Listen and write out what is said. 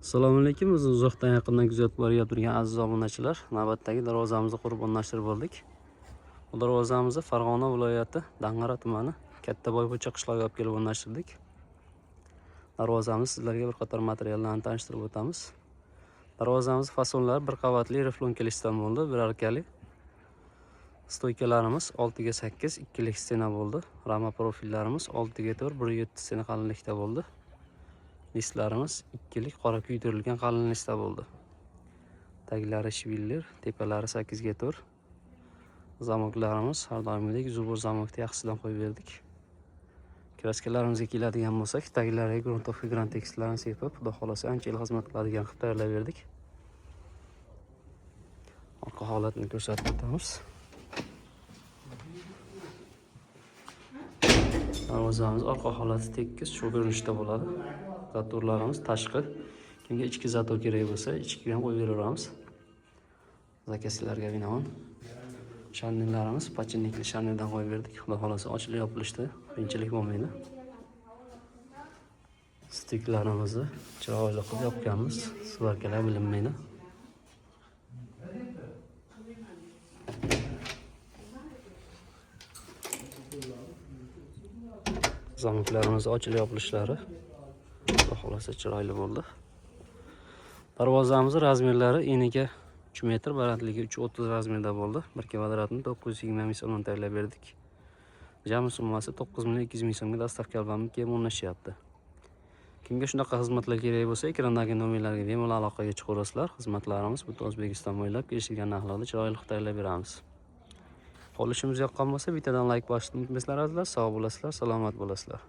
Assalomu alaykum. Bizni uzoqdan yaqindan kuzatib borib turgan aziz obunachilar, navbatdagi darvozamizni qurib o'rnashtirib bo'ldik. Bu darvozamizni Farg'ona viloyati Dang'ara tumani Kattaboyko'cha qishlog'iga olib kelib o'rnashtirdik. Darvozamiz sizlarga bir qator materiallarni tanishtirib o'tamiz. Darvozamiz fasonlari bir qavatli riflon kelishdan bo'ldi, bir arkali. Stoykalarimiz 6 ga 8 ikkilik stena bo'ldi. Rama profillarimiz 6 ga 4 1.7 stena qalinlikda bo'ldi. Listlarimiz ikkilik qora kuydirilgan qalin listda bo'ldi. Taglari shviller, tepalari 8 ga 4. Zamoklarimiz har doimgidek zubor zamokni yaxshisidan qo'yib berdik. Kraskalarimizga keladigan bo'lsak, taglariga gruntovka grantekslarni sepib, xudo xohlasa ancha yil xizmat qiladigan qilib tayyorlab berdik. Orqa holatini ko'rsatib o'tamiz. Darvozamiz orqa holati tekis shu ko'rinishda bo'ladi. Zatorlarimiz tashqi. Kimga ichki zator kerak bo'lsa, ichki ham qo'yib beraveramiz. Zakazlarga binoan. Sharnirlarimiz pachinnikli sharnirdan qo'yib berdik. Xudo xohlasa ochilib yopilishda qiyinchilik bo'lmaydi. Stiklarimizni chiroyli qilib yopganmiz. Svarkalar bilinmaydi. Zamoklarimiz ochilib yopilishlari xudo xohlasa chiroyli bo'ldi. Darvozamiz razmerlari eniga 3 metr, balandligi 3.30 razmerda bo'ldi. 1 kvadratni 920 ming so'mdan tayyorlab berdik. Jami summasi 9 million 200 ming so'mga dastavka bilan kelib o'rnashyapti. Kimga shunaqa xizmatlar kerak bo'lsa, ekrandagi nomerlarga bemalol aloqaga chiqaverasizlar. Xizmatlarimiz butun O'zbekiston bo'ylab kelishilgan narxlarda chiroyli qilib tayyorlab beramiz. Qolishimiz yoqqan bo'lsa, bittadan like bosishni unutmaysizlar azizlar. Sog' bo'lasizlar, salomat bo'lasizlar.